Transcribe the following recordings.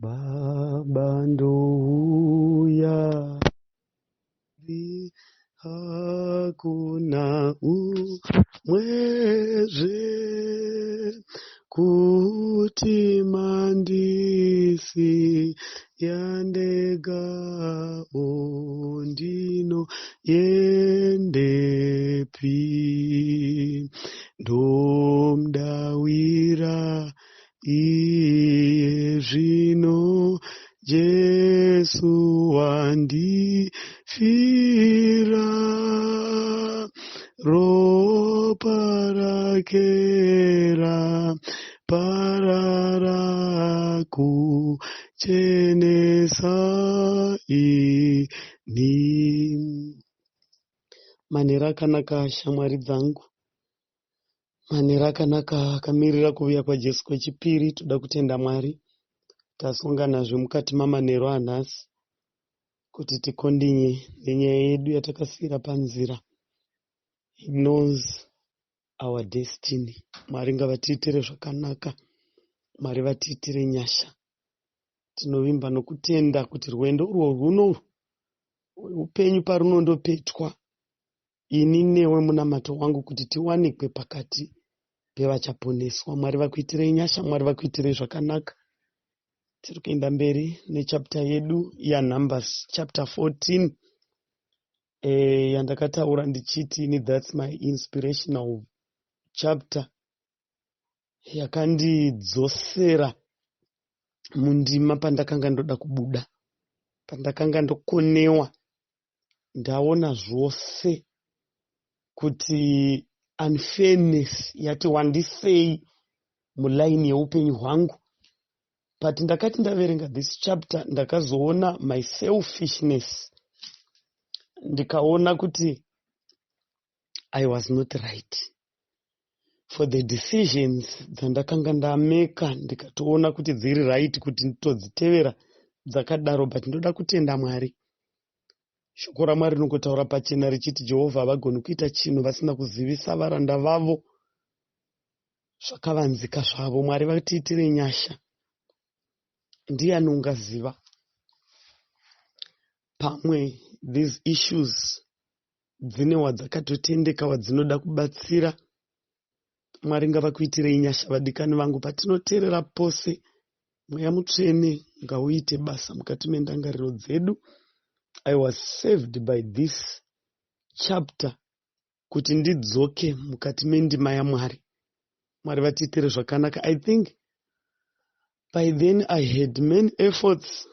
Baba ndouya hakuna umwezve kuti mandisiya ndega o ndinoendepi ndomdawira Iye zvino Jesu wandifira, ropa rake raparara kuchenesa ini. Manheru akanaka shamwari dzangu. Manheru akanaka akamirira kuvuya kwaJesu kwechipiri. Toda kutenda Mwari. Tasonganazve mukati mamanheru anhasi kuti tikondinye nenyaya yedu yatakasiira panzira. He knows our destiny. Mwari ngavatiitire zvakanaka. Mwari vatiitire nyasha. Tinovimba nokutenda kuti rwendo urwo rwuno upenyu parunondopetwa Ini newe munamato wangu kuti tiwanikwe pakati pevachaponeswa. Mwari vakuitirei nyasha, Mwari vakuitirei zvakanaka. Tiri kuenda mberi nechapter yedu yaNumbers chapter 14 e, yandakataura ndichiti ini that's my inspirational chapter yakandidzosera mundima pandakanga ndoda kubuda pandakanga ndokonewa Ndaona zvose kuti unfairness yati wandisei muline yeupenyu hwangu but ndakati ndaverenga this chapter ndakazoona my selfishness ndikaona kuti I was not right for the decisions dzandakanga ndameka ndikatoona kuti dziri right kuti nditodzitevera dzakadaro but ndoda kutenda Mwari Shoko raMwari rinongotaura pachena richiti Jehovha havagoni kuita chinhu vasina kuzivisa varanda vavo zvakavanzika zvavo. Mwari vatiitire nyasha. Ndiani ungaziva? Pamwe these issues dzine wadzakatotendeka wadzinoda kubatsira. Mwari ngavakuitirei nyasha vadikani vangu patinoteerera pose mweya mutsvene ngauite basa mukati mendangariro dzedu. I was saved by this chapter kuti ndidzoke mukati mendima yaMwari. Mwari vatiitire zvakanaka. I think by then I had many efforts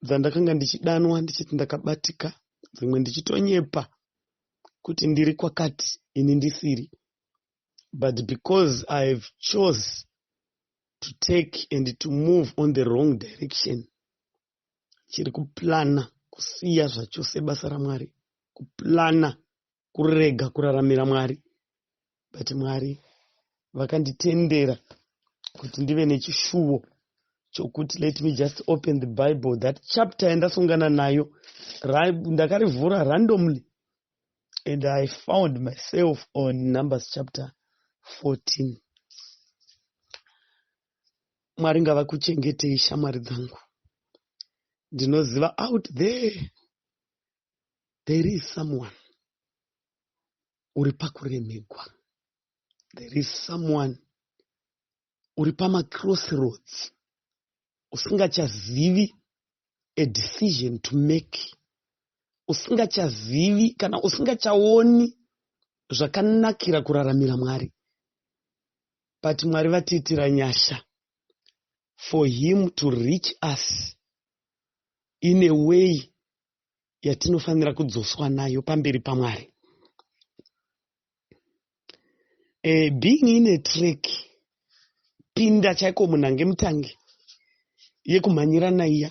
dzandakanga ndichidanwa ndichiti ndakabatika dzimwe ndichitonyepa kuti ndiri kwakati ini ndisiri but because I have chose to take and to move on the wrong direction chiri kuplana kusiya zvachose basa raMwari kuplana kurega kuraramira Mwari but Mwari vakanditendera kuti ndive nechishuwo chokuti let me just open the Bible that chapter yandasongana nayo ndakarivhura randomly and I found myself on Numbers chapter 14. Mwari ngavakuchengetei shamwari dzangu. Ndinoziva out there there is someone uri pakuremegwa. There is someone uri pamacrossroads usingachazivi a decision to make usingachazivi kana usingachaoni zvakanakira kuraramira Mwari. But Mwari vatiitira nyasha for him to reach us in a way yatinofanira kudzoswa nayo pamberi paMwari. Being in a track, pinda chaiko munhange mutange yekumhanyirana iya,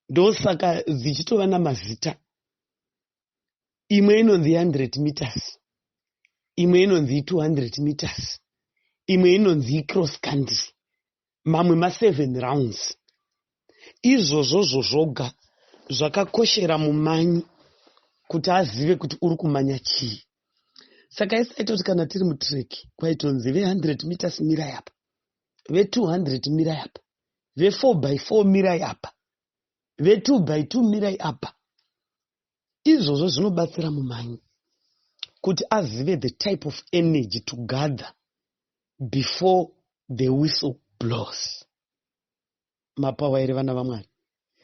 ndosaka dzichitova namazita. Imwe inonzi 100 meters, imwe inonzi 200 meters, imwe inonzi cross country, mamwe ma7 rounds. Izvozvozvo zvoga zvakakoshera mumanyi kuti azive kuti uri kumanya chii. Saka isu taitoti kana tiri mutrek kwaitonzi ve100 meters mirai apa, ve200 mirai apa, Ve4 by 4 mirai apa, ve2 by 2 mirai apa. Izvozvo zvinobatsira mumanyi kuti azive the type of energy to gather before the whistle blows. Mapawa here, vana vaMwari?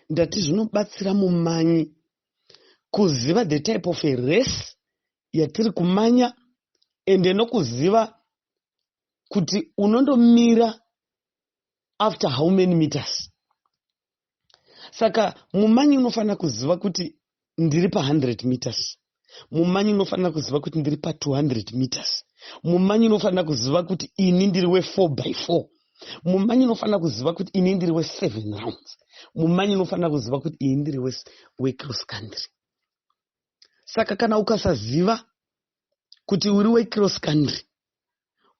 Ndati zvinobatsira mumanyi kuziva the type of a race yatiri kumanya, ende nokuziva kuti unondomira after how many meters. Saka mumanyi unofanira kuziva kuti ndiri pa100 meters. Mumanyi unofanira kuziva kuti ndiri pa200 meters. Mumanyi unofanira kuziva kuti ini ndiri we4 by 4. Mumanyi unofanira kuziva kuti ini ndiri we7 rounds. Mumanyi unofanira kuziva kuti ini ndiri wecross country. Saka kana ukasaziva kuti uri wecross country,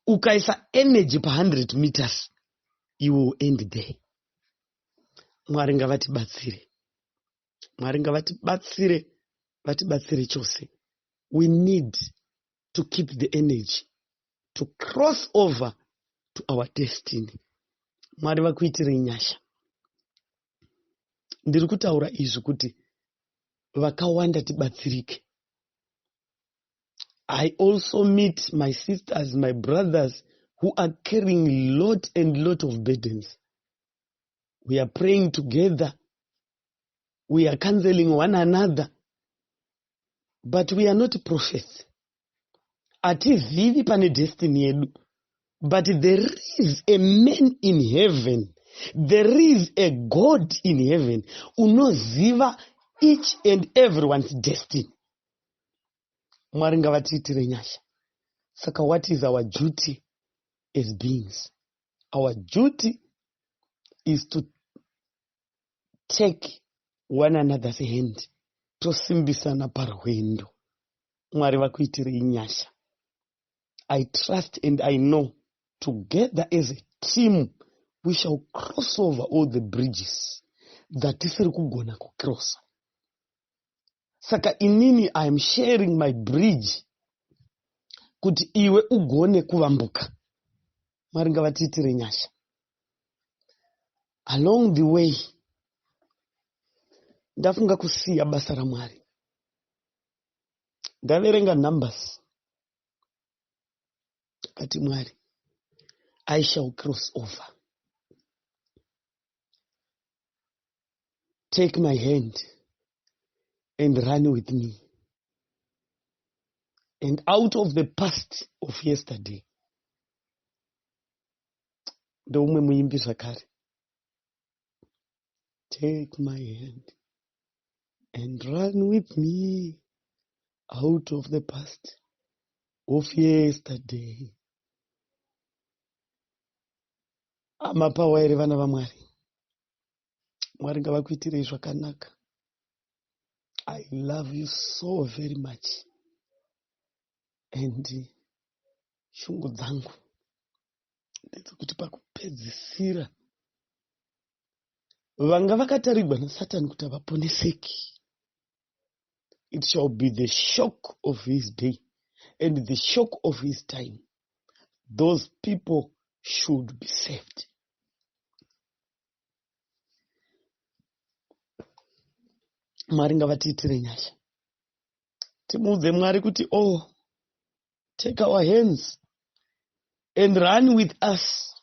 ukaisa energy pa100 meters, you will end there. Mwari ngavatibatsire, Mwari ngavatibatsire, vatibatsire chose. We need to keep the energy to cross over to our destiny. Mwari vakuitirei nyasha. Ndiri kutaura izvi kuti vakawanda tibatsirike. I also meet my sisters, my brothers who are carrying lot and lot of burdens. We are praying together, we are counseling one another, but we are not prophets. Hatizivi pane destiny yedu, but there is a man in heaven, there is a God in heaven unoziva each and everyone's destiny. Mwari ngavatiitire nyasha. Saka what is our duty as beings? Our duty is to take one another's hand, tosimbisana parwendo. Mwari vakuitirei nyasha. I trust and I know together as a team we shall cross over all the bridges dzatisiri kugona kucrossa. Saka inini I am sharing my bridge kuti iwe ugone kuvambuka. Mwari ngavatiitire nyasha. Along the way ndafunga kusiya basa raMwari. Ndaverenga Numbers, akati, "Mwari, I shall cross over. Take my hand and run with me and out of the past of yesterday." Ndoumwe muimbi zvakare. Take my hand and run with me out of the past of yesterday. Mapawa here, vana vaMwari? Mwari ngavakuitirei zvakanaka. I love you so very much, and shungu dzangu ndedzekuti pakupedzisira vanga vakatarigwa naSatani kuti havaponeseki, it shall be the shock of his day and the shock of his time. Those people should be saved. Mwari ngavatiitire nyasha. Timuudze Mwari kuti, "Oh, take our hands and run with us."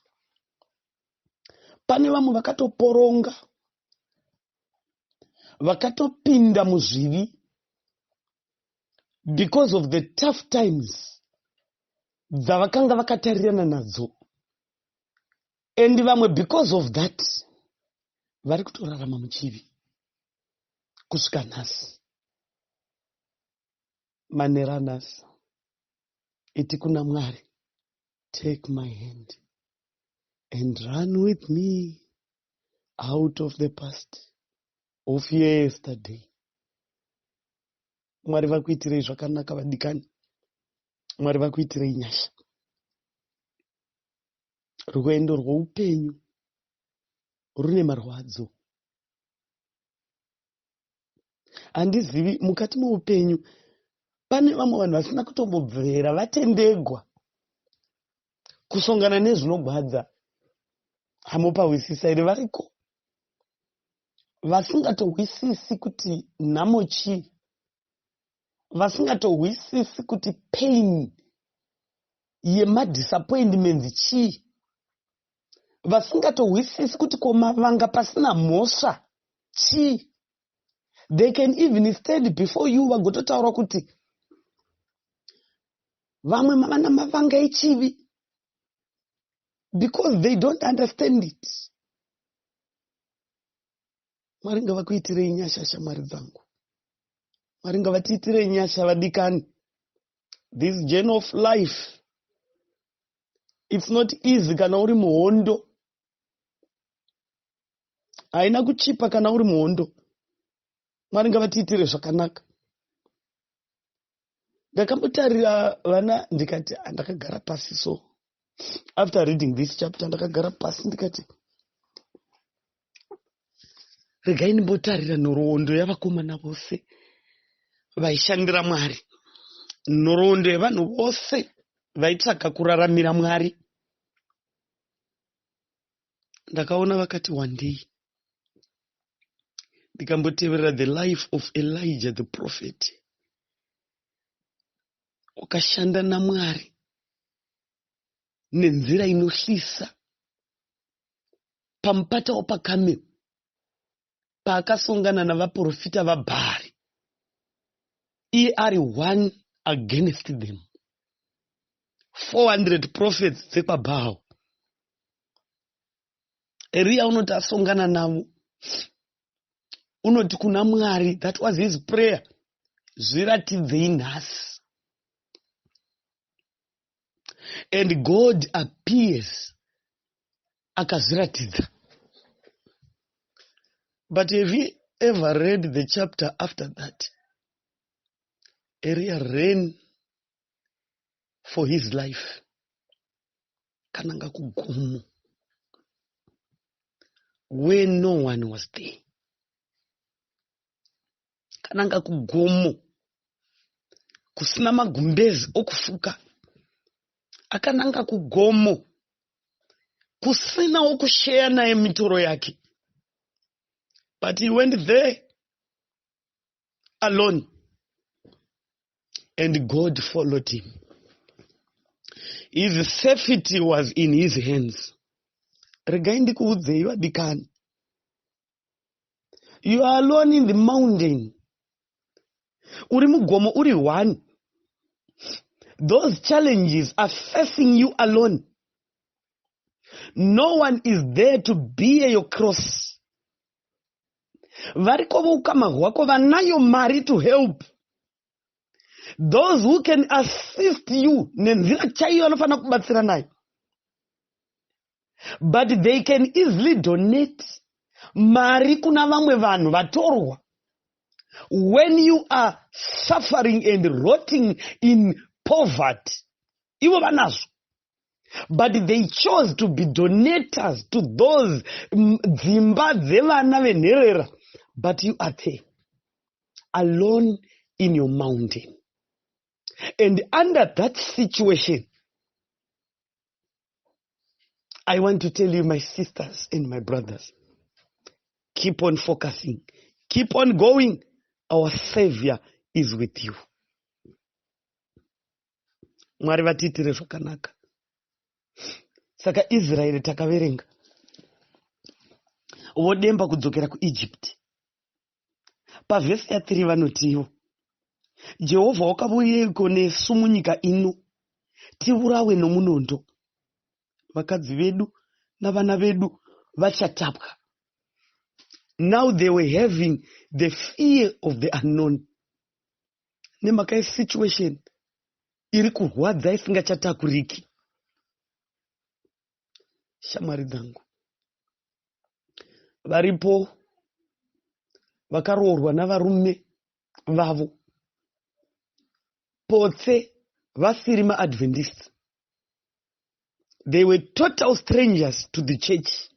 Pane vamwe vakatoporonga, vakatopinda muzvivi because of the tough times dzavakanga vakatarirana nadzo, and vamwe because of that vari kutorarama muchivi kusvika nhasi. Manera anhasi, iti kuna Mwari, "Take my hand and run with me out of the past of yesterday." Mwari vakuitirei zvakanaka, vadikani. Mwari vakuitirei nyasha. Rwendo rwoupenyu rune marwadzo. Handizivi, mukati meupenyu pane vamwe vanhu vasina kutombobvera vatendegwa kusongana nezvinogwadza. Hamupahwisisa here? Variko vasingatohwisisi kuti nhamo chii, vasingatohwisisi kuti pain yemadisappointments chii, vasingatohwisisi kuti ko mavanga pasina mhosva chii. They can even stand before you vagototaura kuti vamwe mava namavanga echivi, because they don't understand it. Mwari ngavakuitirei nyasha, shamwari dzangu. Mwari ngavatiitirei nyasha, vadikani. This journey of life, it's not easy kana uri muhondo. Haina kuchipa kana uri muhondo. Mwari ngavatiitire zvakanaka. Ndakambotarira vana ndikati, ndakagara pasi. So after reading this chapter, ndakagara pasi ndikati, regai ndimbotarira nhoroondo yavakomana vose vaishandira Mwari, nhoroondo yevanhu vose vaitsvaga kuraramira Mwari. Ndakaona vakati wandei. Ndikamboteverera the life of Elijah the prophet, wakashanda naMwari nenzira inohlisa pamupata wapaKameri, paakasongana navaprofita vaBhaari, iye ari one against them, 400 prophets dzekwaBhaal. Eriya unoti asongana navo, unoti kuna Mwari, that was his prayer, "Zviratidzei nhasi." And God appears, akazviratidza. But have you ever read the chapter after that? Eria ran for his life, kananga kugomo where no one was there, kananga kugomo kusina magumbezi okufuka, akananga kugomo kusinawo kusheya naye mitoro yake. But he went there alone and God followed him. His safety was in his hands. Regai ndikuudzei, vadikani, you are alone in the mountain, uri mugomo uri one. Those challenges are facing you alone. No one is there to bear your cross. Variko voukama hwako vanayo mari to help, those who can assist you nenzira chaiyo vanofanira kubatsira nayo, but they can easily donate mari kuna vamwe vanhu vatorwa when you are suffering and rotting in poverty. Ivo vanazvo, but they chose to be donators to those dzimba dzevana venherera. But you are there alone in your mountain, and under that situation, I want to tell you, my sisters and my brothers, keep on focusing, keep on going. Our Savior is with you. Mwari vatiitire zvakanaka. Saka Israeri, takaverenga, vodemba kudzokera kuEgypt. Pavhesi ya3 vanotiwo, "Jehovha wakavuyeiko nesu munyika ino tiurawe nomunondo? Vakadzi vedu navana vedu vachatapwa." Now they were having the fear of the unknown nemhaka yesituation iri kurwadza isingachatakuriki. Shamwari dzangu, varipo vakaroorwa navarume vavo potse vasiri maAdventists. They were total strangers to the church,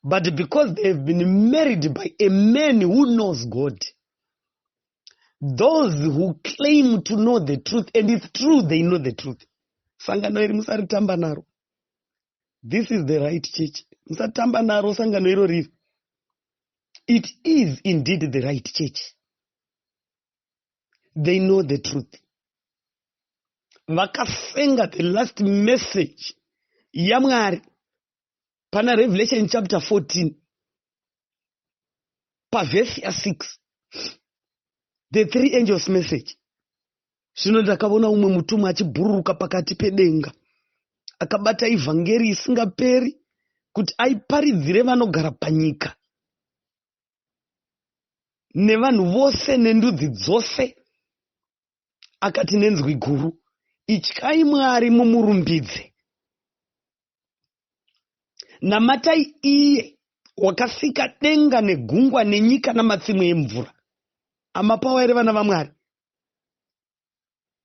but because they have been married by a man who knows God, those who claim to know the truth, and it's true they know the truth. Sangano iri musaritamba naro. This is the right church. Musatamba naro sangano iro riri. It is indeed the right church. They know the truth. Vakasenga the last message yaMwari pana Revelation chapter 14 pavhesi ya6, the three angels message. Zvino ndakaona umwe mutumwa achibhururuka pakati pedenga, akabata ivhangeri isingaperi kuti aiparidzire vanogara panyika, nevanhu vose nendudzi dzose, akati nenzwi guru, "Ityai Mwari mumurumbidze, namatai iye wakasika denga negungwa nenyika namatsime emvura." Amapawa here, vana vaMwari?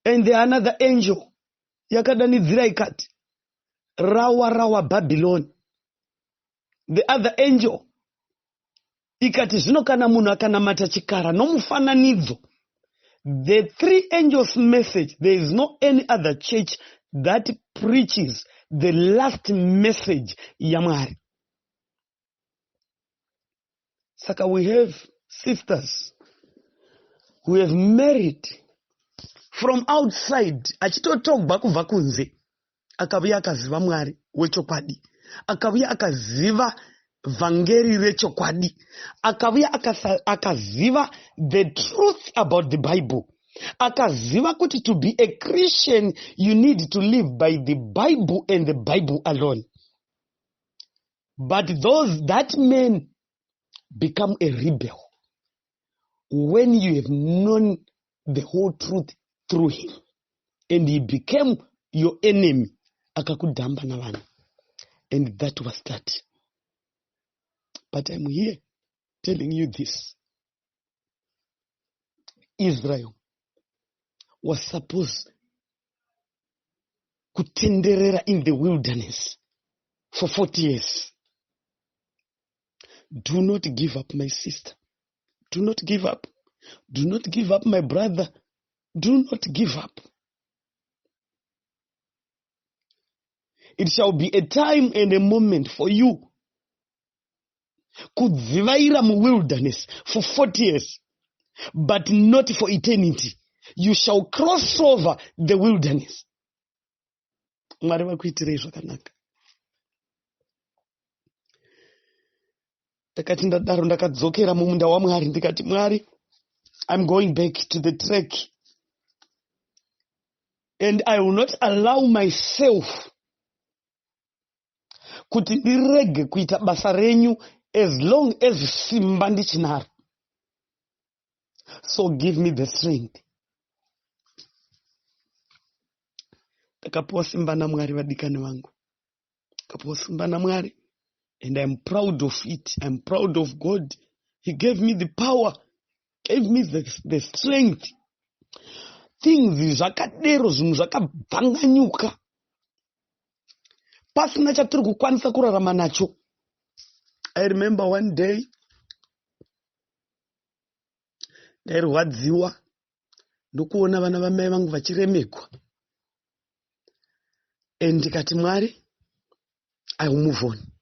And the another angel yakadanidzira ikati, "Rawa, rawa Bhabhironi." The other angel ikati, "Zvino kana munhu akanamata chikara nomufananidzo." The three angels message, there is no any other church that preaches the last message yaMwari. Saka we have sisters who have married from outside, achitotogwa kubva kunze, akauya akaziva Mwari wechokwadi, akauya akaziva vhangeri rechokwadi, akauya akaziva the truth about the Bible, akaziva kuti to be a Christian you need to live by the Bible and the Bible alone. But those that men become a rebel when you have known the whole truth through him and he became your enemy, akakudhamba navanhu, and that was that. But I'm here telling you this: Israel was supposed kutenderera in the wilderness for 40 years. Do not give up, my sister. Do not give up. Do not give up, my brother. Do not give up. It shall be a time and a moment for you kudzivaira muwilderness for 40 years, but not for eternity. You shall cross over the wilderness. Mwari vakuitirei zvakanaka. Ndakati ndadaro, ndakadzokera mumunda waMwari, ndikati, "Mwari, I'm going back to the track and I will not allow myself kuti ndirege kuita basa renyu as long as simba ndichinaro. So give me the strength." Ndakapiwa simba naMwari, vadikani vangu. Ndakapiwa simba naMwari and I'm proud of it. I'm proud of God. He gave me the power, gave me the strength. Things zvakadero, zvinhu zvakabvanganyuka, pasina chatiri kukwanisa kurarama nacho. I remember one day ndairwadziwa ndokuona vana vamai vangu vachiremegwa and ndikati, "Mwari, I will move on.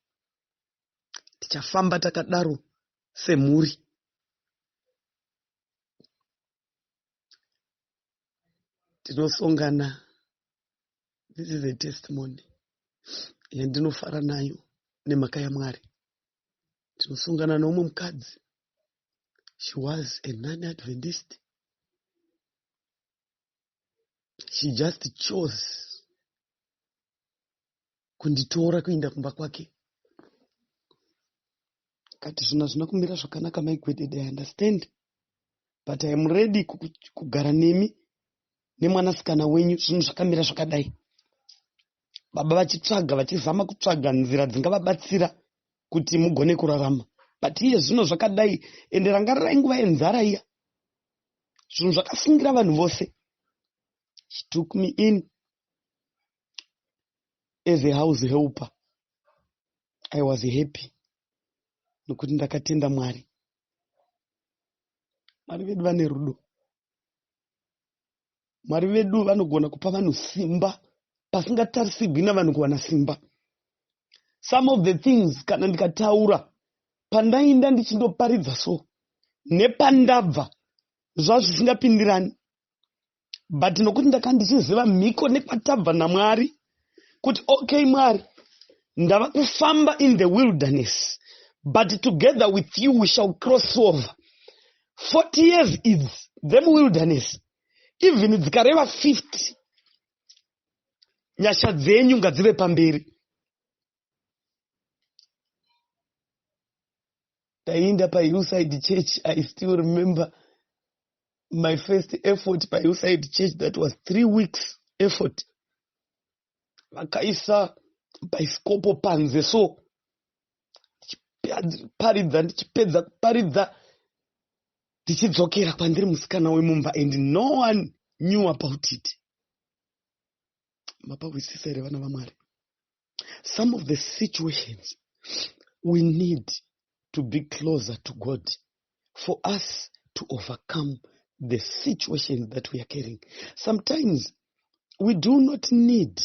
Tichafamba takadaro semhuri." Tinosongana. This is a testimony yandinofara nayo nemhaka yaMwari. Tinosongana neumwe mukadzi. She was a non-Adventist. She just chose kunditora kuenda kumba kwake. Kati, "Zvinhu hazvina kumira zvakanaka, Maigwedede, I understand, but I am ready kugara nemi nemwanasikana wenyu. Zvinhu zvakamira zvakadai." Baba vachitsvaga, vachizama kutsvaga nzira dzingavabatsira kuti mugone kurarama, but iye zvino zvakadai. Ende rangarirai nguva yenzara iya, zvinhu zvakasungira vanhu vose. She took me in as a house helper. I was happy nokuti ndakatenda Mwari. Mwari vedu vane rudo. Mwari vedu vanogona kupa vanhu simba pasingatarisirwi navanhu kuwana simba. Some of the things kana ndikataura pandainda ndichindoparidza so nepandabva zvazvisingapindirani, but nokuti ndaka ndichiziva mhiko nekwatabva naMwari kuti okay Mwari, ndava kufamba in the wilderness, but together with you we shall cross over. 40 years is them wilderness, even dzikareva 50, nyasha dzenyu ngadzive pamberi. Ndainda paHillside Church. I still remember my first effort paHillside Church. That was 3 weeks effort. Vakaisa bhaisikopo panze, so ndichiparidza, ndichipedza kuparidza, ndichidzokera kwandiri musikana wemumba, and no one knew about it. Mapahwisisa here, vana vaMwari? Some of the situations we need to be closer to God for us to overcome the situations that we are carrying. Sometimes we do not need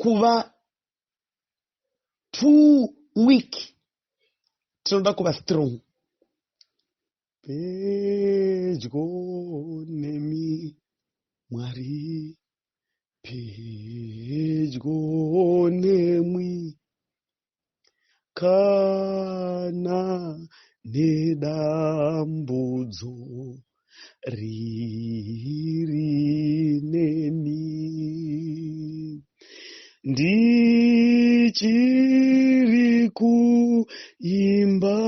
kuva too weak, tinoda kuva strong. Pedyo nemi Mwari, pedyo nemwi, kana nedambudzo riri neni, ndichiri kuimba,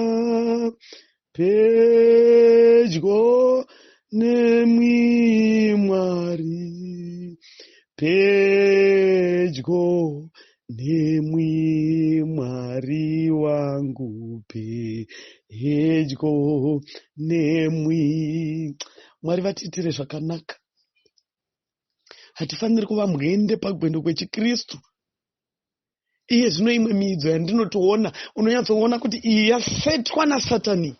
pedyo nemwi Mwari, pedyo nemwi Mwari wangu, pedyo nemwi. Mwari vatiitire zvakanaka. Hatifaniri kuva mwende pagwendo kwechikristu. Iye zvino imwe miidzo yandinotoona, unonyatsoona kuti iyi yasetwa naSatani.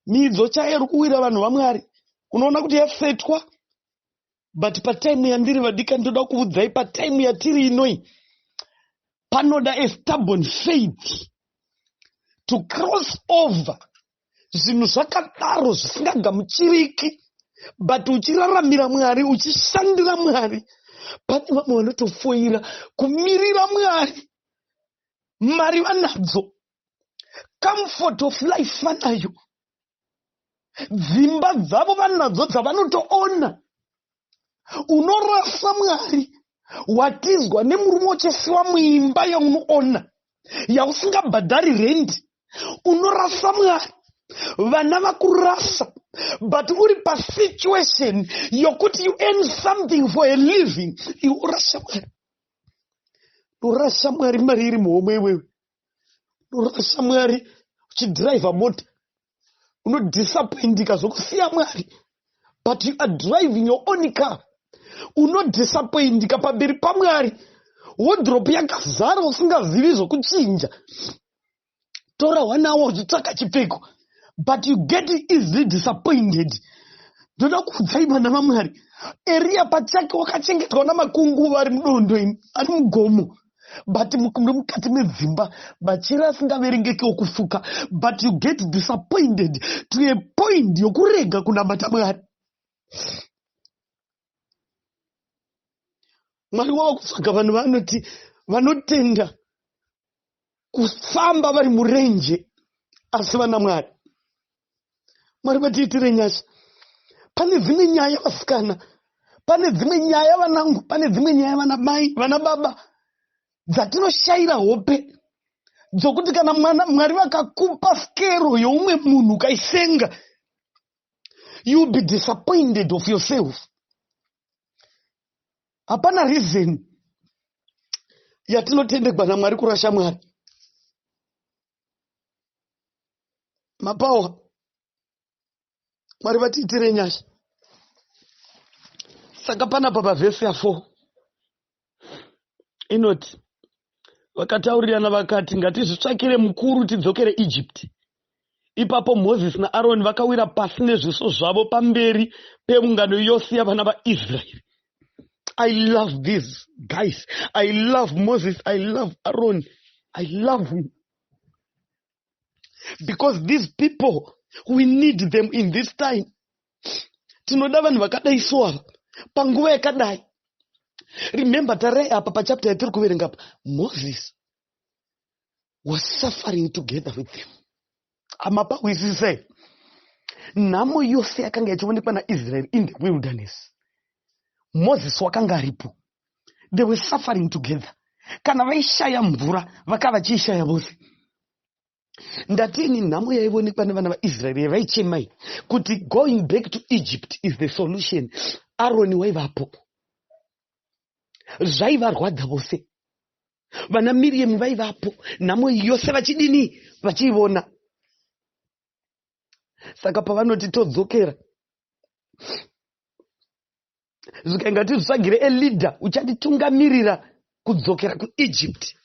Miidzo chaiyo iri kuwira vanhu vaMwari, unoona kuti yasetwa. But patime yandiri, vadika, ndoda kuudzai, patime yatiri inoi panoda a stubborn faith to cross over zvinhu zvakadaro zvisingagamuchiriki, but uchiraramira Mwari, uchishandira Mwari. Pane vamwe vanotofoira kumirira Mwari. Mari vanadzo, comfort of life vanayo, dzimba dzavo vanadzo dzavanotoona. Unorasa Mwari, watizwa nemurume, uchisiwa muimba yaunoona yausingabhadhari rendi. Unorasa Mwari, vana vakurasa, but uri pasituation yokuti you earn something for a living. Iwe urasha Mwari, urasha Mwari mari iri muhomwe. Iwewe urasha Mwari uchidhiraivha mota. Unodisappointika zvokusiya Mwari, but you are driving your own car. Unodisappointika pamberi paMwari, wardrobe yakazara, usingazivi zvokuchinja. Tora one hour uchitsvaka chipfeko, but you get easily disappointed. Ndoda kuudzai, vana vaMwari, Eriya pachake wakachengetwa namakunguva ari mudondo imi, ari mugomo, but muri mukati medzimba, machira asingaverengeki okufuka, but you get disappointed to a point yokurega kunamata Mwari. Mwari wava kutsvaga vanhu vanoti vanotenda kufamba vari murenje asi vana Mwari. Mwari vatiitire nyasha. Pane dzimwe nyaya, vasikana, pane dzimwe nyaya, vanangu, pane dzimwe nyaya, vana mai, vana baba, dzatinoshayira hope, dzokuti kana mwana Mwari vakakupa skero youmwe munhu ukaisenga, you will be disappointed of yourself. Hapana reason yatinotendegwa naMwari kurasha Mwari. Mapawa, Mwari vatiitire nyasha. Saka panapa pavhesi ya4 inoti, "Vakataurirana vakati, 'Ngatizvitsvakire mukuru tidzokere Egypt.' Ipapo Mozisi naAroni vakawira pasi nezviso zvavo pamberi peungano yose yavana vaIsraeri." I love these guys. I love Moses. I love Aaron. I love him. Because these people, we need them in this time. Tinoda vanhu vakadai so ava panguva yakadai. Remember, tarai apa pachapter yatiri kuverenga apa, Moses was suffering together with them. Amapahwisisei nhamo yose yakanga ichionekwa naIsrael in the wilderness, Moses wakanga aripo. They were suffering together. Kana vaishaya mvura, vakava vachiishaya vose. Ndatini nhamo yaionekwa nevana vaIsraeri yavaichemai kuti going back to Egypt is the solution, Aroni waivapo. Zvaivarwadza vose. Vana Miriam vaivapo, nhamo yose vachidini? Vachiivona. Saka pavanoti todzokera, zvikainga tizvitsvagire a leader uchatitungamirira kudzokera kuEgypt.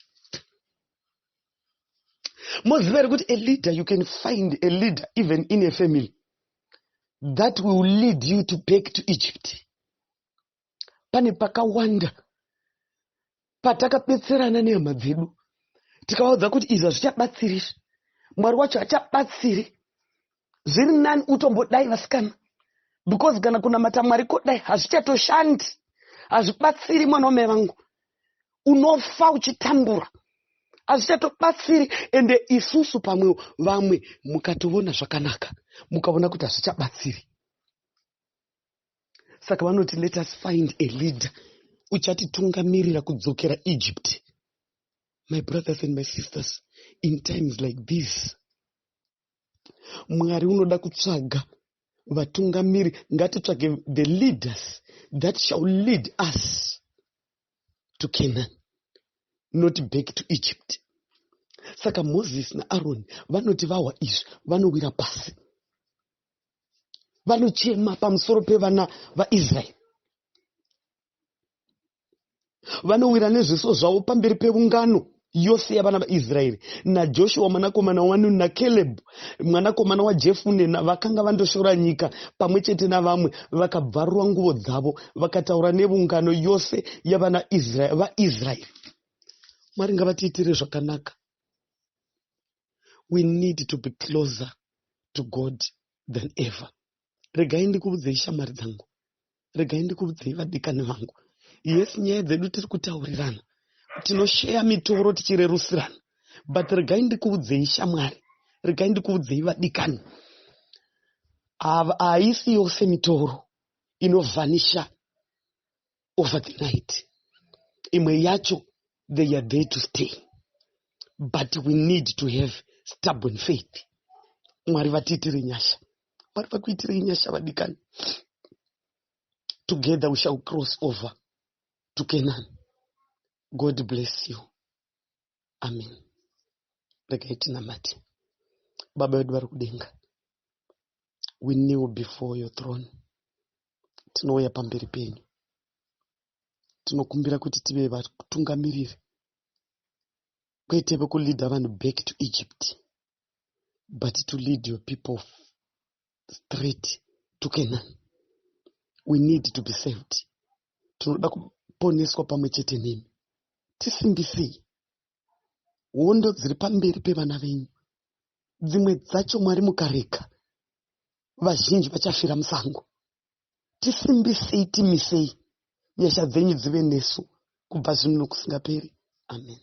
Moziva here kuti a leader, you can find a leader even in a family that will lead you to back to Egypt? Pane pakawanda patakabetserana nehama dzedu, tikavaudza kuti izvi hazvichabatsiri, Mwari wacho hachabatsiri, zviri nani utombodai vasikana, because kana kunamata Mwari kodai hazvichatoshandi, hazvibatsiri. Mwana wamai vangu, unofa uchitambura, hazvichatobatsiri. Ende isusu pamwe vamwe mukatoona zvakanaka, mukaona kuti hazvichabatsiri. Saka vanoti, "Let us find a leader uchatitungamirira kudzokera Egypt." My brothers and my sisters, in times like this, Mwari unoda kutsvaga vatungamiri. Ngatitsvage the leaders that shall lead us to Canaan, not back to Egypt. Saka Moses naAroni vanoti vahwa izvi, vanowira pasi, vanochema pamusoro pevana vaIsraeri, vanowira nezviso zvavo pamberi peungano yose yavana vaIsraeri, naJoshua mwanakomana waNuni naKalebhu mwanakomana waJefune vakanga vandoshora nyika pamwe chete navamwe. Vakabvarura nguvo dzavo, vakataura neungano yose yavana vaIsraeri. Mwari ngavatiitire zvakanaka. We need to be closer to God than ever. Regai ndikuudzei, shamwari dzangu, regai ndikuudzei, vadikani vangu. Yes, nyaya dzedu tiri kutaurirana, tinosheya mitoro tichirerusirana, but regai ndikuudzei, shamwari, regai ndikuudzei, vadikani, haisi yose mitoro inovhanisha over the night. Imwe yacho, they are there to stay, but we need to have stubborn faith. Mwari vatiitire nyasha. Mwari vakuitirei nyasha, vadikani. Together we shall cross over to Canaan. God bless you. Amen. Regai tinamate. Baba vedu vari kudenga, we kneel before your throne. Tinouya pamberi penyu, tinokumbira kuti tive vatungamiriri, kwete vekuleada vanhu back to Egypt, but to lead your people straight to Canaan. We need to be saved. Tinoda kuponeswa pamwe chete nemi. Tisimbisei. Hondo dziri pamberi pevana venyu, dzimwe dzacho, Mwari, mukarega, vazhinji vachafira musango. Tisimbisei, timisei, nyasha dzenyu dzive nesu kubva zvino nokusingaperi. Amen.